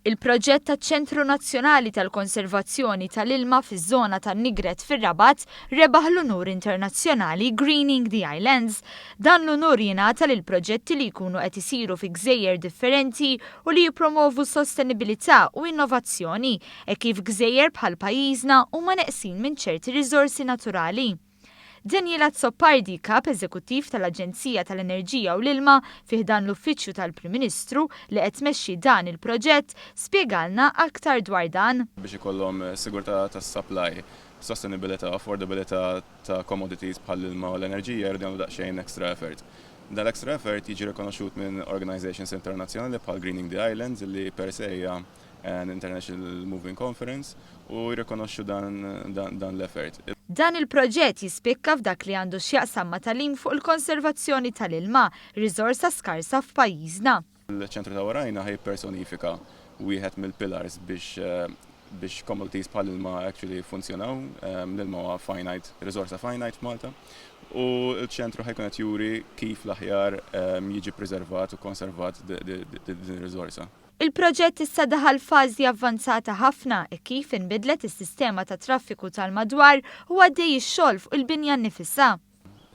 Il-proġett taċ-Ċentru Nazzjonali tal-Konservazzjoni tal-Ilma fiż-żona tan-Nigret fir-Rabat rebaħ l-unur internazzjonali Greening the Islands. Dan l-unur jingħata lil proġetti li jkunu qed isiru fi gżejjer differenti u li jippromovu sostenibilità u innovazzjoni, hekk kif gżejjer bħal pajjiżna huma neqsin minn ċerti riżorsi naturali. Daniel Azzopardi, Kap Eżekuttiv tal-Aġenzija tal-Enerġija u l-Ilma fi ħdan l-Uffiċċju tal-Prim Ministru li qed tmexxi dan il-proġett, spjegalna aktar dwar dan. Biex ikollhom sigurtà tas-supply, sostenibilità, affordabilità ta' commodities bħall-ilma u l-enerġija jridu jagħmlu daqsxejn extra effort. Dan l-extra effort jiġi rikonoxxut minn organizations internazzjonali bħal Greening the Islands li per se hija an International Moving Conference u jirrikonoxxu dan, dan, dan l-effort. Dan il-proġett jispikka f'dak li għandu x'jaqsam ma' tagħlim fuq il-konservazzjoni tal-ilma, riżorsa skarsa f'pajjiżna. Il-ċentru ta' warajna ħa jippersonifika wieħed mill-pillars biex biex commodities bħal ilma actually jiffunzjonaw. L-ilma huwa finite, riżorsa finite f'Malta. U l-ċentru ħa jkun qed juri kif l-aħjar jiġi preservat u konservat din ir-riżorsa. Il-proġett issa daħal f'fażi avvanzata ħafna hekk kif inbidlet is-sistema tat-traffiku tal-madwar u għaddej ix-xogħol fuq il-binja nnifisha.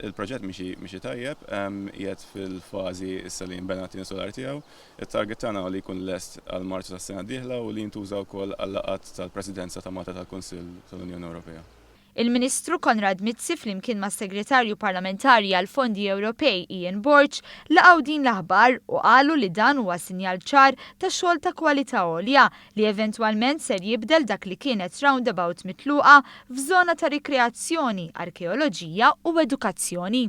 Il-proġett miexi miexi tajjeb, qiegħed fil-fażi issa li jinbena t-tieni solar tiegħu. It-target tagħna hu li jkun lest għal Marzu tas-sena d-dieħla u li jintuża wkoll għal-laqgħat tal-Presidenza ta' Malta tal-Kunsill tal-Unjoni Ewropea. Il-Ministru Konrad Mizzi flimkien mas-Segretarju Parlamentari għall-Fondi Ewropej Ian Borg laqgħu din l-aħbar u qalu li dan huwa sinjal ċar ta' xogħol ta' kwalità għolja li eventwalment ser jibdel dak li kienet roundabout mitluqa f'żona ta' rikreazzjoni, arkeoloġija u edukazzjoni.